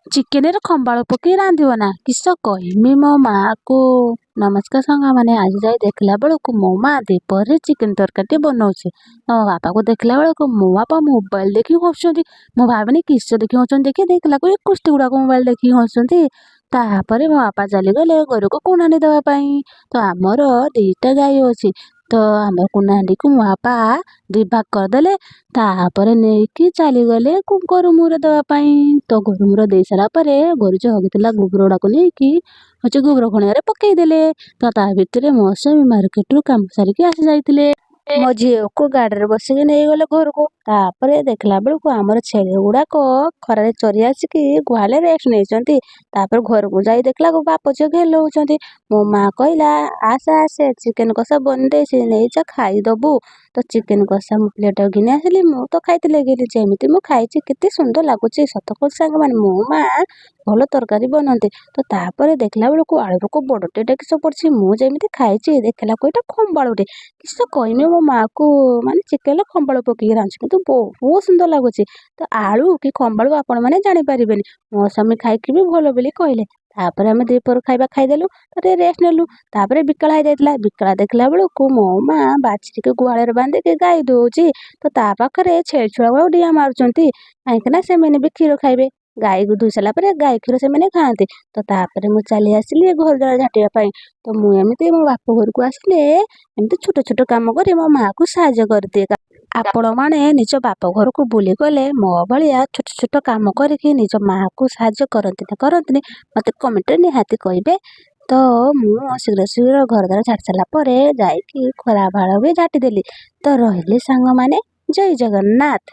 ଚିକେନରେ ଖମ୍ବାଳୁ ପକେଇ ରାନ୍ଧିବ ନା କିସ କହିମି ମୋ ମାଆକୁ। ନମସ୍କାର ସାଙ୍ଗମାନେ, ଆଜି ଯାଇ ଦେଖିଲା ବେଳକୁ ମୋ ମା ଦ୍ୱିପହରେ ଚିକେନ ତରକାରୀଟି ବନଉଛି। ତ ମୋ ବାପାକୁ ଦେଖିଲା ବେଳକୁ ମୋ ବାପା ମୋବାଇଲ ଦେଖିକି ହସୁଛନ୍ତି। ମୁଁ ଭାବିନି କିସ ଦେଖିକି ହସୁଛନ୍ତି, ଦେଖି ଦେଖିଲାକୁ ଏ କୁଷ୍ଟି ଗୁଡ଼ାକ ମୋବାଇଲ ଦେଖିକି ହସୁଛନ୍ତି। ତାପରେ ମୋ ବାପା ଚାଲିଗଲେ ଗୋରୁକୁ କୁଣ୍ଡାନି ଦେବା ପାଇଁ। ତ ଆମର 2ଟା ଗାଈ ଅଛି, ତ ଆମର କୁଣ୍ଡାହାଣ୍ଡିକୁ ମୋ ବାପା 2 ଭାଗ କରିଦେଲେ। ତାପରେ ନେଇକି ଚାଲିଗଲେ ଗୋରୁ ମୁର ଦେବା ପାଇଁ। ତ ଗୋରୁ ମୁର ଦେଇ ସାରିଲା ପରେ ଗୋରୁ ଯେଉଁ ହଗିଥିଲା ଗୋବର ଗୁଡ଼ାକୁ ନେଇକି ହେଉଛି ଗୋବର ଖଣିଆରେ ପକେଇଦେଲେ। ତ ତା ଭିତରେ ମୋ ସ୍ୱାମୀ ମାର୍କେଟରୁ କାମ ସାରିକି ଆସି ଯାଇଥିଲେ। ମୋ ଝିଅକୁ ଗାଡ଼ିରେ ବସିକି ନେଇଗଲେ ଘରକୁ। ତାପରେ ଦେଖିଲା ବେଳକୁ ଆମର ଛେଳି ଗୁଡ଼ାକ ଖରାରେ ଚରି ଆସିକି ଗୁହାଳେ ରେଷ୍ଟ ନେଇଛନ୍ତି। ତାପରେ ଘରକୁ ଯାଇ ଦେଖିଲା ବାପ ଝିଅ ଗେଲ ହେଉଛନ୍ତି। ମୋ ମା କହିଲା, ଆସେ ଆସେ, ଚିକେନ କଷା ବନେଇ ଦେଇଛି, ନେଇଯା ଖାଇଦବୁ। ତ ଚିକେନ କଷା ମୁଁ ପ୍ଲେଟ୍‌ଟାକୁ ଘିନି ଆସିଲି। ମୁଁ ତ ଖାଇଥିଲି ଗିଲି, ଯେମିତି ମୁଁ ଖାଇଛି କେତେ ସୁନ୍ଦର ଲାଗୁଛି। ସତ କହୁଛି ସାଙ୍ଗମାନେ, ମୋ ମା ଭଲ ତରକାରୀ ବନାନ୍ତି। ତ ତାପରେ ଦେଖିଲା ବେଳକୁ ଆଳୁକୁ ବଡ଼ଟେ କିସ ପଡ଼ିଛି। ମୁଁ ଯେମିତି ଖାଇଛି, ଦେଖିଲାକୁ ଏଇଟା ଖମ୍ବାଳୁଟେ। କିସ କହିମି ମୋ ମାଆକୁ, ମାନେ ଚିକେନରେ ଖମ୍ବାଳୁ ପକେଇକି ରାନ୍ଧିଛି, କିନ୍ତୁ ବହୁତ ସୁନ୍ଦର ଲାଗୁଛି। ତ ଆଳୁ କି ଖମ୍ବାଳୁ ଆପଣମାନେ ଜାଣିପାରିବେନି। ମୋ ସ୍ୱାମୀ ଖାଇକି ବି ଭଲ ବୋଲି କହିଲେ। ତାପରେ ଆମେ ଦ୍ୱିପହର ଖାଇବା ଖାଇଦେଲୁ, ତ ଟିକେ ରେଷ୍ଟ ନେଲୁ। ତାପରେ ବିକାଳ ହେଇଯାଇଥିଲା। ବିକାଳ ଦେଖିଲା ବେଳକୁ ମୋ ମା ବାଛୁରୀକୁ ଗୁହାଳରେ ବାନ୍ଧିକି ଗାଈ ଦୁହୁଁଛି। ତ ତା ପାଖରେ ଛେଳି ଛୁଆ ଗୁଡ଼ାକ ଡିଆଁ ମାରୁଛନ୍ତି, କାହିଁକିନା ସେମାନେ ବି କ୍ଷୀର ଖାଇବେ। ଗାଈକୁ ଦୁହିଁ ସାରିଲା ପରେ ଗାଈ କ୍ଷୀର ସେମାନେ ଖାଆନ୍ତି। ତ ତାପରେ ମୁଁ ଚାଲି ଆସିଲି ଘର ଦ୍ୱାର ଝାଟିବା ପାଇଁ। ତ ମୁଁ ଏମିତି ମୋ ବାପ ଘରକୁ ଆସିଲେ ଏମିତି ଛୋଟ ଛୋଟ କାମ କରି ମୋ ମାଆକୁ ସାହାଯ୍ୟ କରିଦିଏ। ଆପଣମାନେ ନିଜ ବାପ ଘରକୁ ବୁଲିଗଲେ ମୋ ଭଳିଆ ଛୋଟ ଛୋଟ କାମ କରିକି ନିଜ ମାଆକୁ ସାହାଯ୍ୟ କରନ୍ତି ନା କରନ୍ତିନି, ମୋତେ କମେଣ୍ଟରେ ନିହାତି କହିବେ। ତ ମୁଁ ଶୀଘ୍ର ଶୀଘ୍ର ଘର ଦ୍ୱାର ଝାଟି ସାରିଲା ପରେ ଯାଇକି ଖରାବେଳ ବି ଝାଟିଦେଲି। ତ ରହିଲି ସାଙ୍ଗମାନେ, ଜୟ ଜଗନ୍ନାଥ।